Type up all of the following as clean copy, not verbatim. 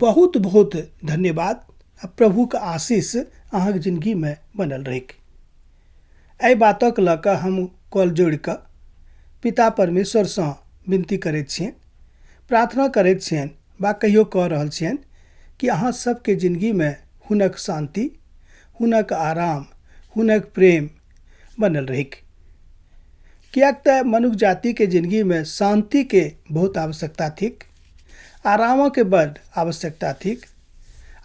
बहुत बहुत धन्यवाद आ प्रभुके आशीष अहाँके जिनगीमे बनल रहैक। एहि बातक लऽ कऽ हम कल जोड़ि कऽ पिता परमेश्वरसँ विनती करैत छियनि, प्रार्थना करैत छियनि वा कहियो कऽ रहल छियनि कि अहाँ सबके जिनगीमे हुनक शान्ति, हुनक आराम, हुनक प्रेम बनल रहैक। किएक तऽ मनुख जातिके जिनगीमे शान्तिके बहुत आवश्यकता थिक, आरामके बड्ड आवश्यकता थिक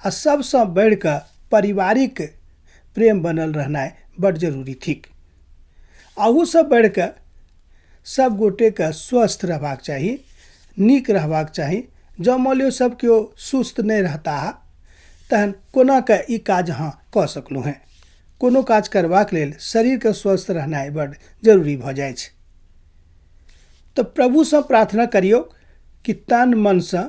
आ सबसँ बढ़िकऽ पारिवारिक प्रेम बनल रहनाइ बड्ड जरूरी थिक। अहूसँ बढ़िकऽ सब गोटेके स्वस्थ रहबाक चाही, नीक रहबाक चाही। जँ मानि लियौ सब केओ सुस्त नहि रहताह तहन कोना कऽ ई काज अहाँ कऽ सकलहुँ हेँ। कोनो काज करबाक लेल शरीरके स्वस्थ रहनाइ बड्ड जरूरी भऽ जाइ छै। तऽ प्रभुसँ प्रार्थना करियौ कि तन मनसँ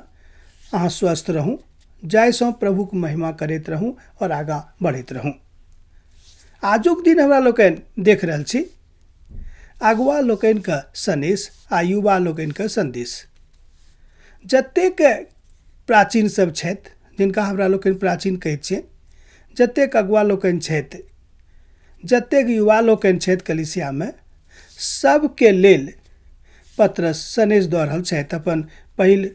अहाँ स्वस्थ रहू, जाहिसँ प्रभुके महिमा करैत रहू आओर आगाँ बढ़ैत रहू। आजुक दिन हमरा लोकनि देख रहल छी अगुआ लोकनिके सनेस आ युवा लोकनिके सन्देश। जतेक प्राचीन सब छथि, जिनका हमरा लोकनि प्राचीन कहै छियै, जतेक अगुआ लोकनि छथि, जतेक युवा लोकनि छथि कलीसियामे, सबके लेल पतरस सनेस दऽ रहल छथि अपन पहिल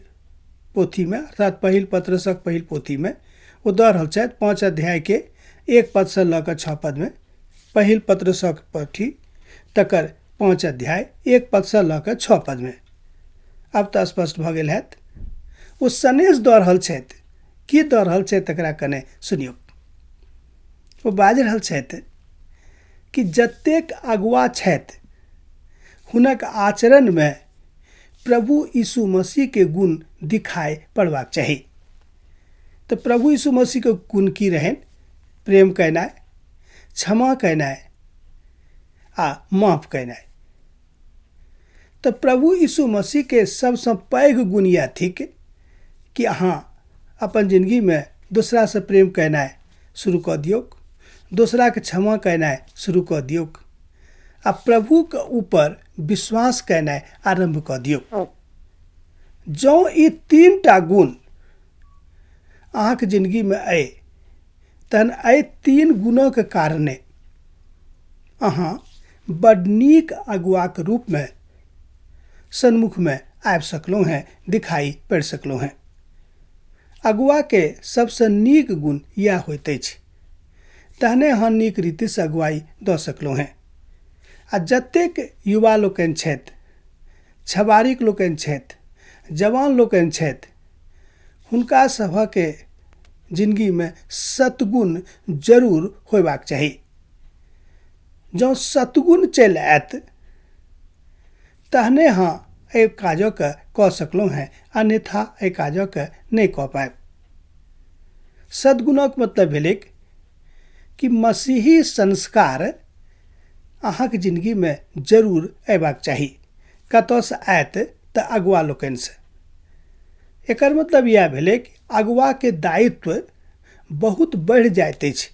पोथीमे, अर्थात पहिल पतरसक पहिल पोथीमे ओ दऽ रहल छथि 5 अध्यायके 1 पदसँ लऽ कऽ 6 पदमे। पहिल पतरसक पोथी तकर 5 अध्याय 1 पदसँ लऽ कऽ 6 पदमे। आब तऽ स्पष्ट भऽ गेल हैत ओ सनेस दऽ रहल छथि। की दऽ रहल छथि तकरा कने सुनियौ। ओ बाजि रहल छथि कि जतेक अगुआ छथि हुनक आचरणमे प्रभु यीशु मसीहके गुण दिखाइ पड़बाक चाही। तऽ प्रभु यीशु मसीहके गुण की रहनि? प्रेम केनाइ, क्षमा केनाइ आ माफ केनाइ। तऽ प्रभु यीशु मसीहके सबसँ पैघ गुण इएह थिक कि अहाँ अपन जिनगीमे दोसरासँ प्रेम केनाइ शुरू कऽ दियौक, दोसराके क्षमा केनाइ शुरू कऽ दियौक आ प्रभुके ऊपर विश्वास केनाइ आरम्भ कऽ दियौक। जँ ई 3 टा गुण अहाँके जिनगीमे अइ तहन एहि 3 गुणक कारणे अहाँ बड नीक अगुआके रूपमे सन्मुखमे आबि सकलहुँ हेँ, दिखाइ पड़ि सकलहुँ हेँ। अगुआके सबसँ नीक गुण इएह होइत अछि, तहने अहाँ नीक रीतिसँ अगुआइ दऽ सकलहुँ हेँ। आ जतेक युवा लोकनि छथि, छबारिक लोकनि छथि, जवान लोकनि छथि, हुनका सभके जिनगीमे सद्गुण जरूर होयबाक चाही। जँ सद्गुण चलि आयत तहने अहाँ एहि काजके कऽ सकलहुँ हेँ, अन्यथा एहि काजके नहि कऽ पायब। सद्गुणक मतलब भेलै कि मसीही संस्कार अहाँके जिनगीमे जरूर अयबाक चाही। कतऽसँ आयत? तऽ अगुआ लोकनिसँ। एकर मतलब इएह भेलै कि अगुआके दायित्व बहुत बढ़ि जाइत अछि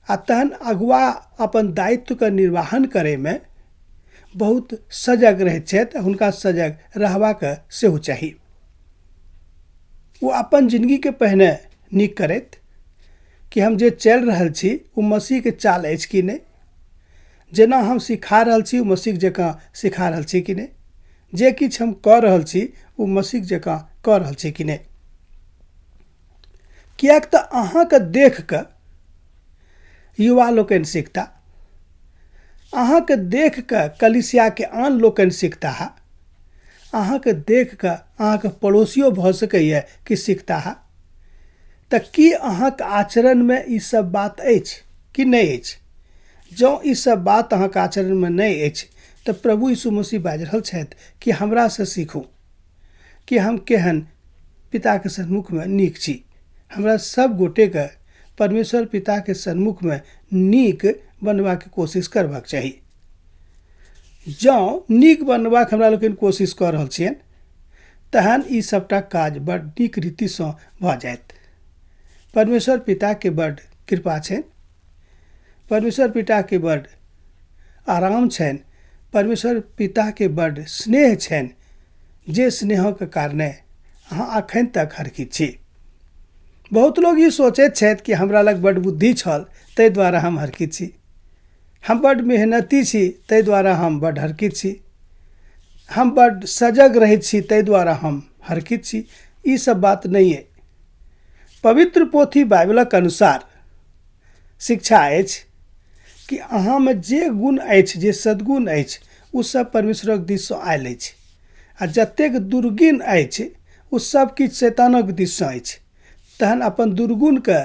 आ तहन अगुआ अपन दायित्वके निर्वहन करैमे बहुत सजग रहैत छथि, हुनका सजग रहबाक सेहो चाही। ओ अपन जिनगीके पहिने नीक करैत कि हम जे चलि रहल छी ओ मसीहके चाल अछि कि नहि, जेना हम सिखा रहल छी ओ मसीह जकाँ सिखा रहल छी कि नहि, जे किछु हम कऽ रहल छी ओ मसीह जकाँ कऽ रहल छी कि नहि। किएक तऽ अहाँके देख कऽ युवा लोकनि सिखता, अहाँके देख कऽ कलीसियाके आन लोकनि सिखताह, अहाँके देख कऽ अहाँके पड़ोसियो भऽ सकैए कि सिखताह। तऽ की अहाँके आचरणमे ई सब बात अछि कि नहि अछि? जँ ई सब बात अहाँके आचरणमे नहि अछि तऽ प्रभु यीशु मसीह बाजि रहल छथि कि हमरासँ सीखू कि हम केहन पिताके सन्मुखमे नीक छी। हमरा सब गोटेके परमेश्वर पिताके सन्मुखमे नीक बनबाके कोशिश करबाक चाही। जँ नीक बनबाक हमरा लोकनि कोशिश कऽ रहल छियनि तहन ई सबटा काज बड़ नीक रीतिसँ भऽ जायत। परमेश्वर पिताके बड़ कृपा छनि, परमेश्वर पिताके बड़ आराम छनि, परमेश्वर पिताके बड़ स्नेह छनि, जे स्नेहक कारणे अहाँ अखन तक हरखित छी। बहुत लोग ई सोचैत छथि कि हमरा लग बड्ड बुद्धि छल ताहि दुआरे हम हरखित छी, हम बड्ड मेहनती छी ताहि दुआरे हम बड्ड हरखित छी, हम बड्ड सजग रहैत छी ताहि दुआरे हम हरखित छी। ई सब बात नहि अइ। पवित्र पोथी बाइबलक अनुसार शिक्षा अछि कि अहाँमे जे गुण अछि, जे सद्गुण अछि, ओ सब परमेश्वरक दिससँ आयल अछि आ जतेक दुर्गुण अछि ओ सब किछु शैतानक दिससँ अछि। तहन अपन दुर्गुणके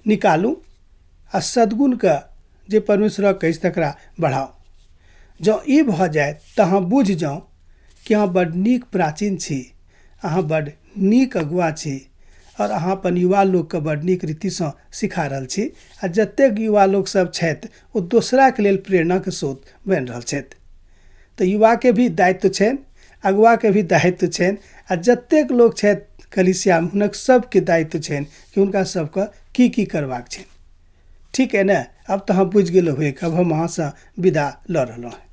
निकालू आ सद्गुणके जे परमेश्वरक अछि तकरा बढ़ाउ। जँ ई भऽ जाय तऽ अहाँ बुझि जाउ कि अहाँ बड्ड नीक प्राचीन छी, अहाँ बड्ड नीक अगुआ छी आओर अहाँ अपन युवा लोकके बड्ड नीक रीतिसँ सिखा रहल छी आ जतेक युवा लोक सब छथि ओ दोसराके लेल प्रेरणाके स्रोत बनि रहल छथि। तऽ युवाके भी दायित्व छनि, अगुआके भी दायित्व छनि आ जतेक लोक छथि कलीसियामे हुनक सबके दायित्व छनि कि हुनका सबके की की करबाक छनि। ठीक अइ ने? आब तऽ अहाँ बुझि गेल होबै। आब हम अहाँसँ विदा लऽ रहलहुँ हेँ।